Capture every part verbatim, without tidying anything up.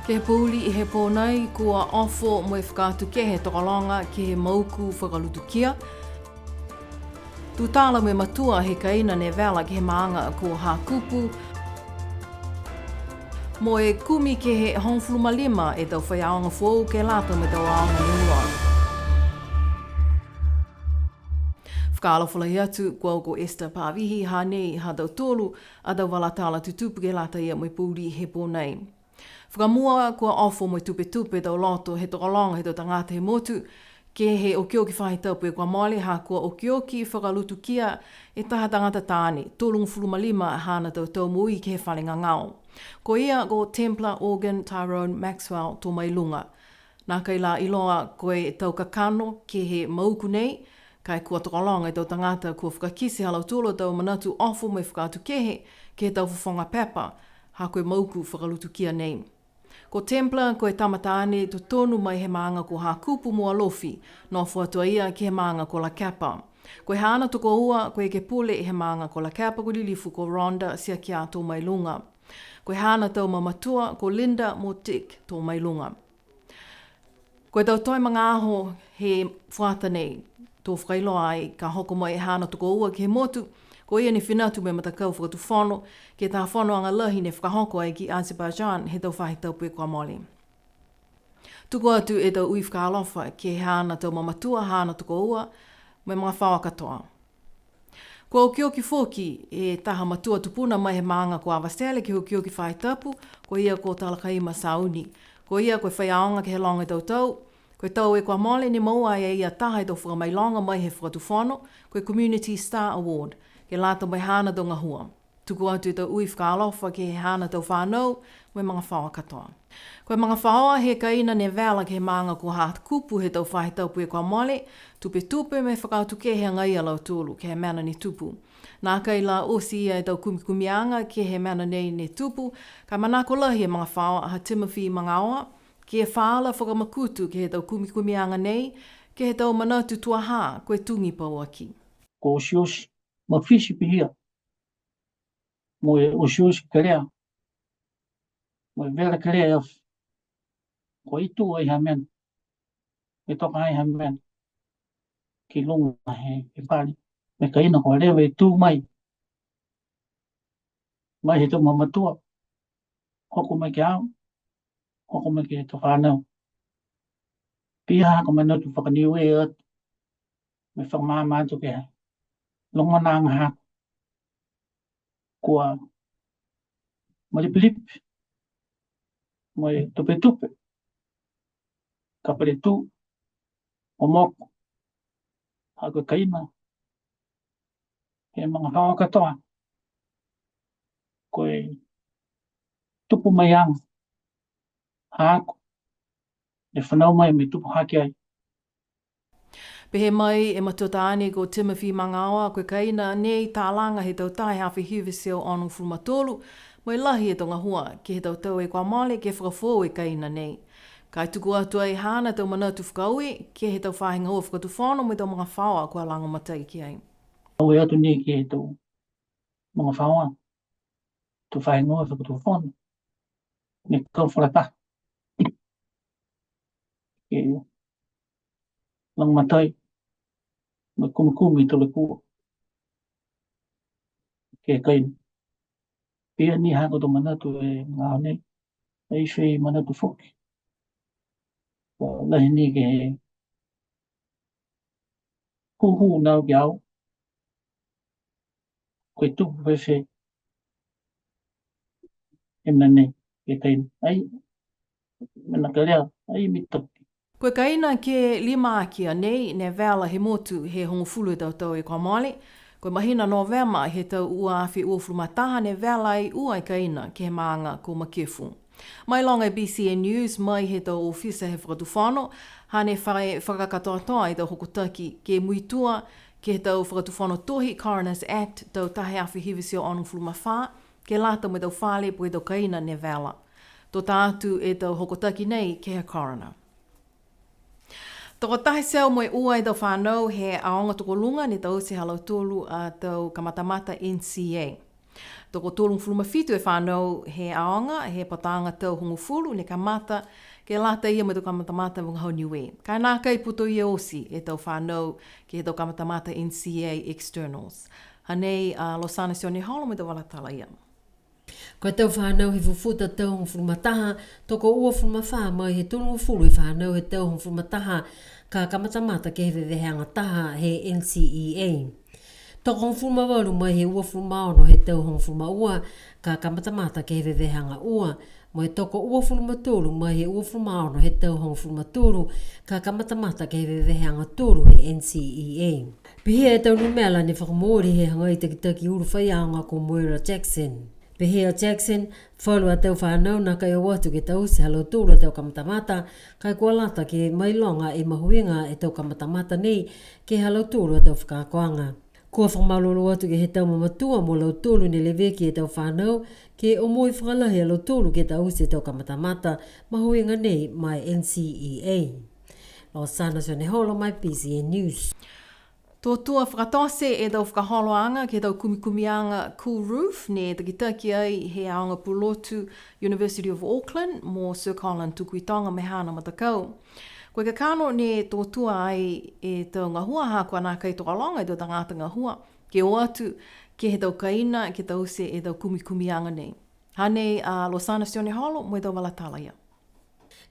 Ke he pouli he pō nei, kua ofo mo e fakaatukehe tokologa ke he mauku fakalutukia. Tutala mo e matua he kaina ne vela ke he maaga ko Hakupu. Mo e kumi ke he hogofulu ma lima e tau faiaoga foou ke lata mo e tau aoga ne ua. Fakaalofa lahi atu, ko au ko Esther Pavihi, hanei ha tautolu a tau vala tala tutupu ke lata ia mo e pouli he pō nei. Fakamua, kua ofo mo e tupetupe tau loto he tokologa he tau tagata he motu, ke he okioki faahi tapu kua mole, ha kua okioki fakalutukia e taha tagata taane, tolugofulu ma lima haana tau tau moui ke he fale gagao. Ko ia ko Templar Organ Tyrone Maxwell Tomailuga. Nākai la iloa ko e tau kakano ke he mauku nei, ka e kua tokologa e tau tagata kua fakakite ha lautolu a tau manatu ofo mo e fakaatukehe ke he tau fofoga pepa, ha ko e mauku fakalutukia nei. Ko Templar, ko e tama taane totonu mai he maaga ko Hakupu mo Alofi, nofo atu a ia ke he maaga ko Lakepa. Ko e haana tokoua, ko e ekepule he maaga ko Lakepa, ko e lilifu ko Rhonda Tiakia Tomailuga. Ko e haana tau mamatua, ko Linda mo Dick Tomailuga. Ko e tau toe magaaho he fuata nei, to fakailoa ai, ka hoko mai e haana tokoua ke he motu, ko ia ne fina atu mo e matakau fakatufono, ke he tau fonoaga lahi ne fakahoko ai ki Azerbaijan he tau faahi tapu kua mole. Tuku atu e tau ui fakaalofa ke he haana tau mamatua, haana tokoua, mo e magafaoa katoa. Kua okioki foki e taha matua tupuna mai he maaga ko Avatele ke he okioki faahi tapu, ko ia ko Talakaima Sauni. Ko ia ko e faiaoga ke he loga e tau tau, ko e tau kua mole ne moua ai e ia taha e tau fakamailoga mai he fakatufono, ko e Community Star Award, ke lata mo e haana tau gahua. Tuku atu e tau ui fakaalofa ke he haana tau fanau, mo e magafaoa katoa. Ko e magafaoa he kaina ne vela ke he maaga ko Hakupu he tau faahi tapu kua mole, tupetupe mo e fakaatukehe agaia a lautolu ke he mena ne tupu. Nākai la oti ia e tau kumikumiaga ke he mena nei ne tupu, ka manako lahi e magafaoa ha Timothy Magaoa, ke faala fakamakutu ke he tau kumikumiaga nei, ke he tau manatu tuaha, ko e tugi pauaki. Ko e osioti, mafiti pihia. Mo e osioti kelea. Mo e vela kelea e afi. Ko e tū ai ha mena. E toka ai ha mena. Ki luga he, he fale. Mo e kaina kua leva e tū mai. Mai he tau mamatua. Hoko mai ki a au. Hoko mai ki he tau fanau. Pihia haaku manatu faka-Niue atu. Mo e fakamaama atu ke he. Logonaaga haaku. Kua malipilipi, mo e tupetupe, ka pele tū, momoko, ha ko e kaina, he magafaoa katoa, ko e tupu mai aga, haaku, ne fanau mai mo e tupu hake ai. Pehē mai e matua taane ko Timothy Magaoa, ko e kaina nei talaga he tau taha e afe hiva e teau onogofulu ma tolu, mo e lahi e tau gahua, ke he tau tau kua mole, ke fakafoou e kaina nei. Ka e tuku atu ai haana tau manatu fakaaue, ke he tau faahi gahua fakatufono mo e tau magafaoa kua lagomatai ki ai. Aue atu nei ke he tau magafaoa, tau faahi gahua fakatufono, ne kau fakalataha. Ke lagomatai, mo e kumikumi tau lekua. Ke he kaina. Pihia ni haaku tau manatu he magaaho nei, ai fai manatu foki. Kua lahi ni ke he hūhū nau ki a au. Ko e tupu fēfē e mena nei, ke he kaina. Ai, mena kelea, ai mitaki. Ko e kaina ke lima aki a nei, ne vela he motu he hogofulu e tau tau kua mole. Ko e mahina Novema he tau ua afe uafulu ma taha ne vela ai ua e kaina ke he maaga ko Makefu. Mailoga e B C N News mai he tau ofisa he fakatufono, hane fai fakakatoatoa e tau hokotaki ke muitua ke he tau fakatufono tohi Coroner's Act, tau taha e afe hiva e teau onogofulu ma fā, ke lata mo e tau fale po ke tau kaina ne vela. To ta atu e tau hokotaki nei ke he coroner. Tokotaha e teau mo e ua e tau fanau he aoga tokoluga ne taute ha lautolu a tau kamatamata N C A. Tokotolugofulu ma fitu e fanau he aoga he pataaga tau hogofulu ne kamata, ke lata ia mo e tau kamatamata vagahau Niue. Ka e nākai putoia oti e tau fanau ke he tau kamatamata N C E A externals. Hanei a Losana Sioneholo mo e tau vala tala ia. Ko e tau fanau he fufuta tau hogofulu ma taha, tokouafulu ma fā mai he tolugofulu e fanau he tau hogofulu ma taha, ka kamatamata ke he veveheaga taha he N C E A. Tokohogofulu ma valu mai he uafulu ma ono he tau hogofulu ma ua, ka kamatamata ke he veveheaga ua, mo e tokouafulu ma tolu mai he uafulu ma ono he tau hogofulu ma tolu, ka kamatamata ke he veveheaga tolu he N C E A. Pihia e tau numela ne fakamooli he hagai takitaki ulu faiaoga ko Moira Jackson. Pehē a Jackson, falu a tau fanau nākai o atu ke taute ha lautolu a tau kamatamata, ka e kua lata ke mailoga e mahuiga e tau kamatamata nei ke he ha lautolu a tau fakaakoaga. Kua fakamalolō atu ke he tau mamatua mo lautolu ne leveki e tau fanau, ke omoi fakalahi a lautolu ke taute e tau kamatamata mahuiga nei ma e N C E A. Losana Sioneholo mai B C N News. Tō tua fakatote e tau fakaholoaga ke he tau kumikumiaga Cool Roof ne takitaki ai he aoga pulotu University of Auckland mo Sir Colin Tukuitonga mo e haana matakau. Ko e kakano ne tō tua ai e tau gahua ha kua nākai tokologa e tau tagata gahua ke o atu ke he tau kaina ke taute e tau kumikumiaga nei. Hanei a Losana Sioneholo mo e tau vala tala ia.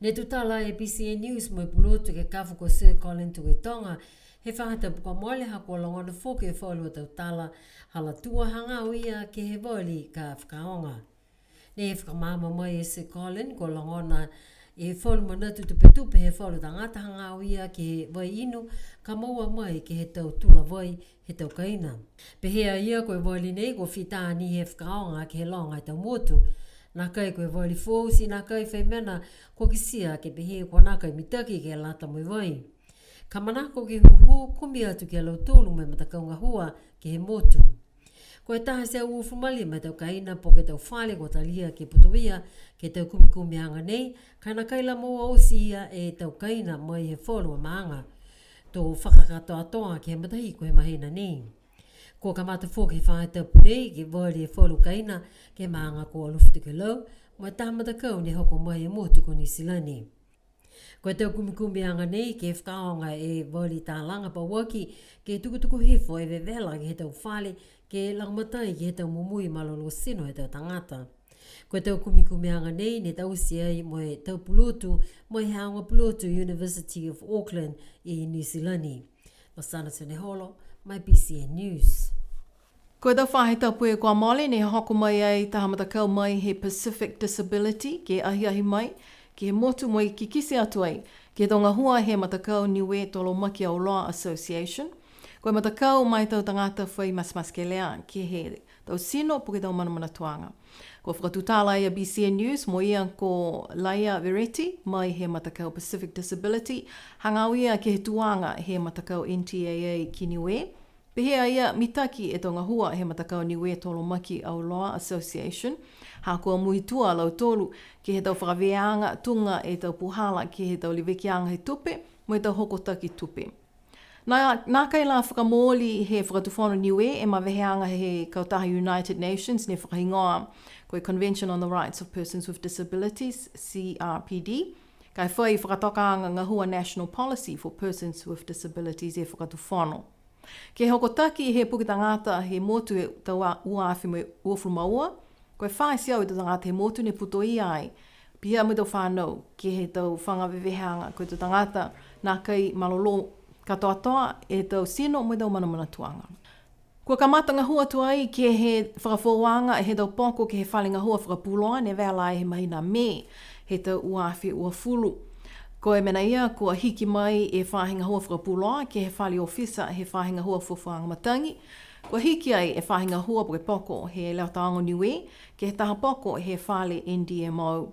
Ne tutala e B C N News mo e pulotu ekekafo ko Sir Colin Tukuitonga, he faahi tapu kua mole ha kua logona foki e falu a tau tala ha lautolu hagaao ia ke he vali ka fakaaoga. Ne fakamaama mai e Sir Colin kua logona e falu manatu tupetupe he falu tagata hagaao ia ke he vai inu ka moua mai ke he tau tula vai he tau kaina. Pehē a ia ko e vali nei kua fita ni he fakaaoga ke he loga he tau motu. Nākai ko e vali foou ti nākai fai mena kua kitia ke pehē kua nākai mitaki ke lata mo e vai. Ka manako ke hūhū kumi atu ki a lautolu mo e matakau gahua ke he motu. Ko e taha e teau uafulu ma lima e tau kaina po ke tau fale kua talia ke putoia ke he tau kumikumiaga nei, ka e nākai la moua oti ia e tau kaina mai he falu a maaga. To fakakatoatoa ke he matahiku he mahina nei. Kua kamata foki he faahi tapu nei ke vali e falu kaina ke he maaga ko Alofi Tokelau, mo e taha matakau ne hoko mai he motu ko Niu Silani. Ko e tau kumikumiaga nei ke fakaaoga e vali talaga pauaki ke tukutuku hifo e vevela ke he tau fale ke lagomatai ke he tau momoui malolō tino he tau tagata. Ko e tau kumikumiaga nei ne taute ai mo e tau pulotu mai he aoga pulotu University of Auckland i Niu Silani. Losana Sioneholo, mai B C N News. Ko e tau faahi tapu e kua mole ne hoko mai ai taha matakau mai he Pacific Disability ke ahiahi mai ke he motu mo e kikite atu ai ke he tau gahua he matakau Niue Tolomaki Auloa Association. Ko e matakau ma e tau tagata fai matematekelea ke he tau tino po ke tau manamanatuaga. Kua fakatutala e B C N News mo ia ko Laia Vereti mai he matakau Pacific Disability, hagaao ia ke he tuaga he matakau N T A A ki Niue. Pehē a ia mitaki e tau gahua he matakau Niue Tolomaki Auloa Association, ha kua muitua a lautolu ke he tau fakavēaga tuga e tau puhala ke he tau levekiaga he tupe mo e tau hokotaki tupe. Na, nākai la fakamooli he Fakatufono Niue e maveheaga he kautaha United Nations ne fakahigoa ko e Convention on the Rights of Persons with Disabilities, C R P D, ka e fai fakatokaaga gahua National Policy for Persons with Disabilities e Fakatufono. Ke hokotaki he puke tagata he motu he tau ua afe mo e uafulu ma ua, ko e fā e teau e tau tagata he motu ne putoia ai, pihia mo e tau fānau, ke he tau faga veveheaga, ko e tau tagata nākai malolō katoatoa e tau tino mo e tau manamanatuaga. Kua kamata gahua atu ai ke he fakafoouaga he tau poko ke he fale gahua fakapuloa ne vela ai he mahina Me he tau ua afe uafulu. Ko e mena ia, kua hiki mai e faahi gahua fakapuloa ke he fale ofisa he faahi gahua fuafuaaga matagi. Kua hiki ai e faahi gahua po ke poko he Leo Taogo Niue ke he taha poko he fale N D M O.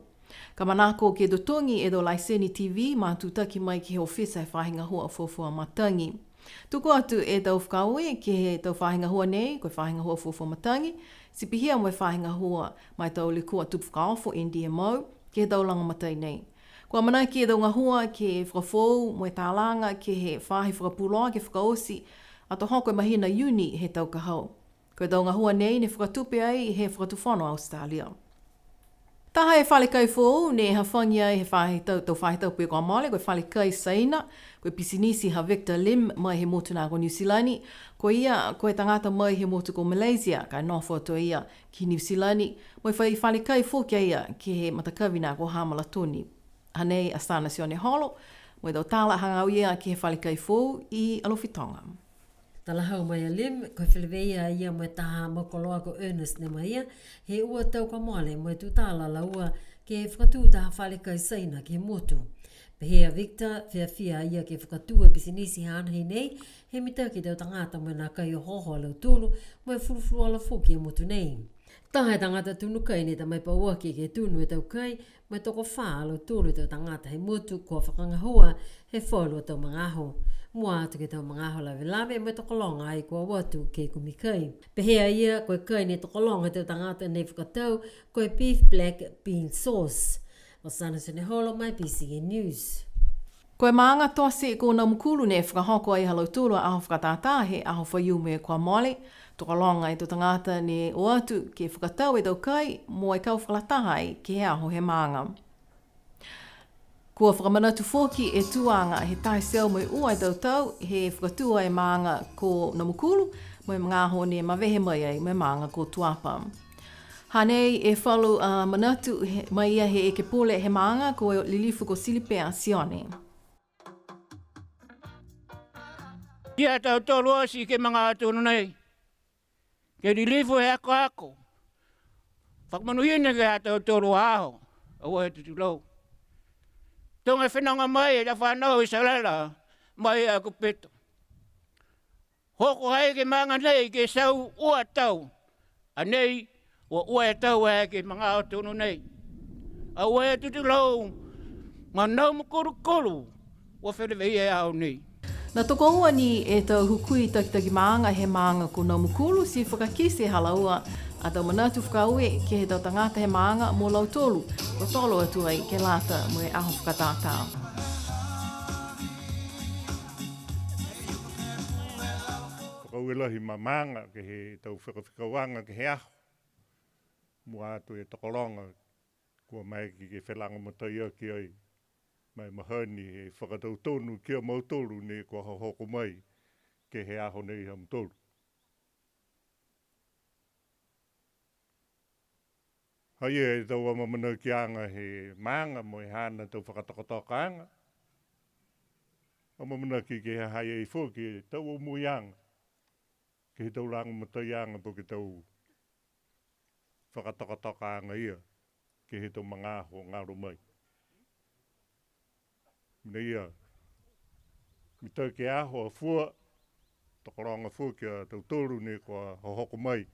Ka manako ke totogi e tau laiseni T V matutaki mai ke he ofisa he faahi gahua fuafua matagi. Tuku atu e tau fakaaue ke he tau faahi gahua nei, ko e faahi gahua fuafua matagi, ti pihia mo e faahi gahua ma e tau lekua tupu fakaofo N D M O, ke he tau lagomatai nei. Kua amanaki e tau gahua ke fakafoou mo e talaga ke he faahi fakapuloa ke fakaoti, ato hoko e mahina Iuni he tau ka hau. Ko e tau gahua nei ne fakatupe ai he Fakatufono Australia. Taha e fale kai foou ne hafagi ai he faahi tau, tau faahi tapu kua mole, ko e fale kai Saina, ko e pisinisi ha Victor Lim mai he motu na ko Niu Silani, ko ia ko e tagata mai he motu ko Malaysia, ka e nofo atu a ia ki Niu Silani, mo e fai fale kai foki a ia ke he matakavi na ko Hamalatoni. Hanei a Sana Sioneholo, mo e tau tala hagaao ia ke he fale kai foou i Alofi Toga. Talahau mai a Lim, ko e feleveia a ia mo e taha mau koloa ko Ernest Nemaia, he ua tau kua mole mo e tutala a laua ke fakatū taha fale kai Saina ke he motu. Pehē a Victor, fiafia a ia ke fakatū e pisinisi haana hinei, he mitaki e tau tagata mo e nākai ohoho a lautolu, mo e fulufuluola foki e motu nei. Taha e tagata tunu kai ne ta mai pauaki ke tunu e tau kai, mo e tokofā a lautolu e tau tagata he motu kua fakagahua he falu a tau magaaho. Mua atu ke he tau magaaho lavelave mo e tokologa ai kua o atu ke kumi kai. Pehē a ia, ko e kai ne tokologa e tau tagata ne fakatau, ko e beef black bean sauce. Ko Sana Sioneholo mai B C N News. Ko e maaga tote ko Namukulu ne fakahoko ai ha lautolu a aho fakatātā he aho Faiumu kua mole. Tokologa e tau tagata ne o atu ke fakatau e tau kai mo e kau fakalataha ai ke he aho he maaga. Kua fakamanatu foki e tuaga he taha e teau mo e ua e tau tau he fakatū e maaga ko Namukulu, mo e magaaho ne mavehe mai ai mo e maaga ko Tuapa. Hanei e falu a manatu he, mai ia he ekepule he maaga ko e lilifu ko Silipea Sione. Ia tautolu oti ke he magaaho tonu nei. Ke lilifu he akoako. Fakamonuina ke he ha tautolu a aho. Aua e tutulou. Tuga e fenoga mai e tau fanau i Salala mai Aukupito. Hoko ai ke he maaga nei ke sau ua tau. A nei, ua ua e tau e ke he magaaho tonu nei. Aua e tutulou, ma nau mo kulukulu, ua feleveia e aho nei. Ne tokoua ni e tau hukui takitaki maaga he maaga ko Namukulu, ti fakakite ha laua a tau manatu fakaaue ke he tau tagata he maaga mo lautolu, kua tolo atu ai ke lata mo e aho fakatātā. Fakaaue lahi ma maaga ke he tau fekafekauaga ke he aho. Mua atu e tokologa, kua maeke ke felagomataiaki ai, ma e mahani he fakatautonu ki a mautolu ne kua hohoko mai ke he aho nei ha mutolu. Ha ia e tau amaamanakiaga he maaga mo e haana tau fakatokatokaaga. Amaamanaki ke ha ha i ai foki e tau omuiaga, ke he tau lagomataiaga po ke tau fakatokatokaaga ia, ke he tau magaaho galo mai. Mena ia, mitaki e aho a fua, tokologa foki a tautolu ne kua hohoko mai,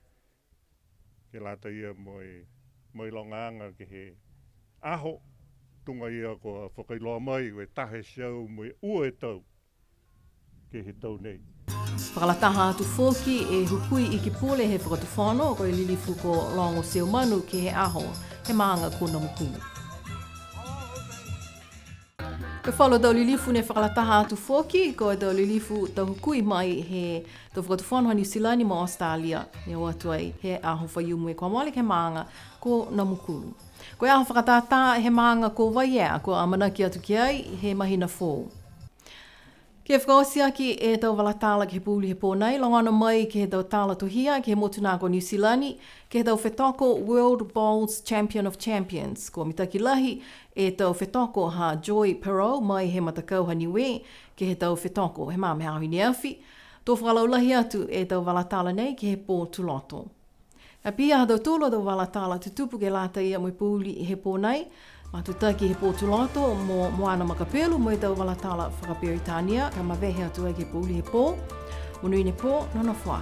ke lata ia mo e mailogaaga ke he aho, tuga ia kua fakailoa mai, ko e taha e teau mo e ua e tau ke he tau nei. Fakalataha atu foki e hukui iki pule he fakatufono, ko e lilifu ko Logo Seumanu ke he aho he maaga ko Namukulu. Ko e falu tau lilifu ne fakalataha atu foki, ko e tau lilifu tau hukui mai he tau fakatufono ha Niu Silani mo Australia, ne o atu ai he aho Faiumu kua mole ke he maaga ko Namukulu. Ko e aho fakatātā he maaga ko Vaiea, kua amanaki atu ki ai he mahina foou. Ke fakaoti aki e tau vala tala ke he pouli he pō nei, logona mai ke he tau tala tohia ke he motu nā ko Niu Silani, ke he tau fetoko World Bowls Champion of Champions. Kua mitaki lahi e tau fetoko ha Joy Perreault mai he matakau ha Niue, ke he tau fetoko he magaaho i ne afi. To fakalaulahi atu e tau vala tala nei ke he pō Tuloto. Ka pihia ha tautolu a tau vala tala tutupu ke lata ia mo e pouli he pō nei, matutaki he pō Tuloto mo Moana Makapelu mo e tau vala tala fakaperitania, ka mavehe atu ai ke he pouli he pō. Monuina e pō, nonofo ā.